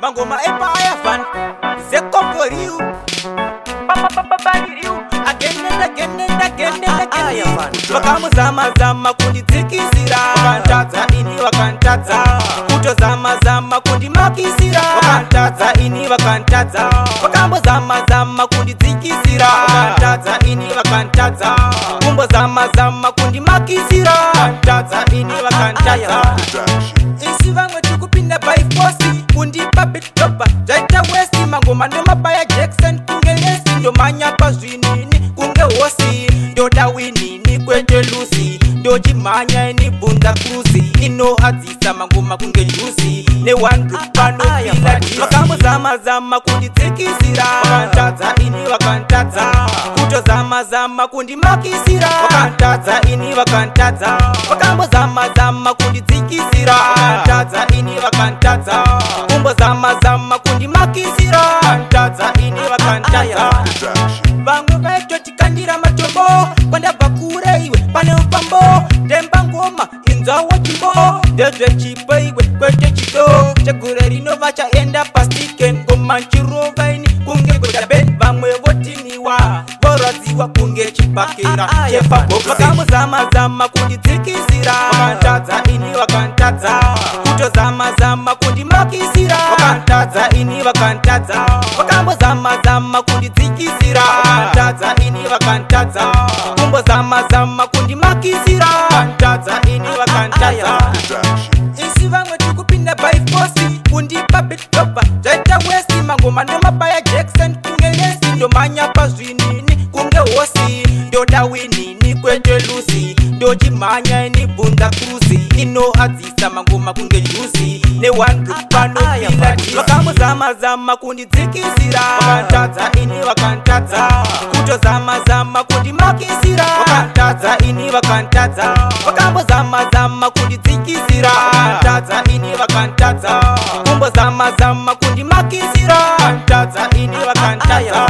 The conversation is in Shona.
Mangoma epayafan zekomforiu again and again and again and again. Vakamuzamazama kundidzikisira, vakantadza ini, vakantadza kutozamazama kundimakisira, vakantadza ini, vakantadza. Vakambozamazama kundidzikisira, vakantadza ini, vakantadza kumbozamazama kundimakisira, vakantadza ini, vakantadza. Isi vamwe tikupinda by force, kundipa beat dropper zvaita wesi. Mangoma ndomabaya Jackson kunge lesi, ndomanya pazvinini kunge hosi. Ndoda winini kwete lose, ndochimhanya ini bvunza cruise inoadzisa mangoma kunge juice neone. Vakambozamazama kundidzikisira, vakantadza ini, vakantadza kutozamazama kundimakisira, vakantadza ini, vakantadza. Vakambozamazama kundidzikisira, vakantadza ini, vakantadza kumbozamazama kundimakisira, vakantadza ini, vakantadza. Vamwe vaitotikandira matombo, kwandabva kure iwe, pane ufambo. Ndemba ngoma inzwawo chimbo, ndezvechipo iwe kwete chido. Chegure rino vachaenda pastike, ngoma nchirova ini kunge godaben. Vamwe votiniwa vorwadziwa kunge chibhakera chefabokambozamazama kundidzikisira, vakantadza ini, vakantadza kutozamazama kundimakisira, vakantadza ini, vakantadza. Vakambozamazama kundidzikisira, vakantadza ini, vakantadza kumbozamazama kundimakisira, vakantadza ini, vakantadza. Isi vamwe tikupinda by force, kundipa beat dropper zvaita wesi. Mangoma ndomabaya Jackson kunge lesi, ndomanya pazvinini kunge hosi. Ndoda winini kwete lose, ndochimhanya ini bvunza cruise inoadzisa mangoma kunge juice neone. Vakambozamazama kundidzikisira, vakantadza ini, vakantadza kutozamazama kundimakisira, vakantadza ini, vakantadza. Vakambozamazama kundidzikisira, vakantadza ini, vakantadza kumbozamazama kundimakisira, vakantadza ini, vakantadza.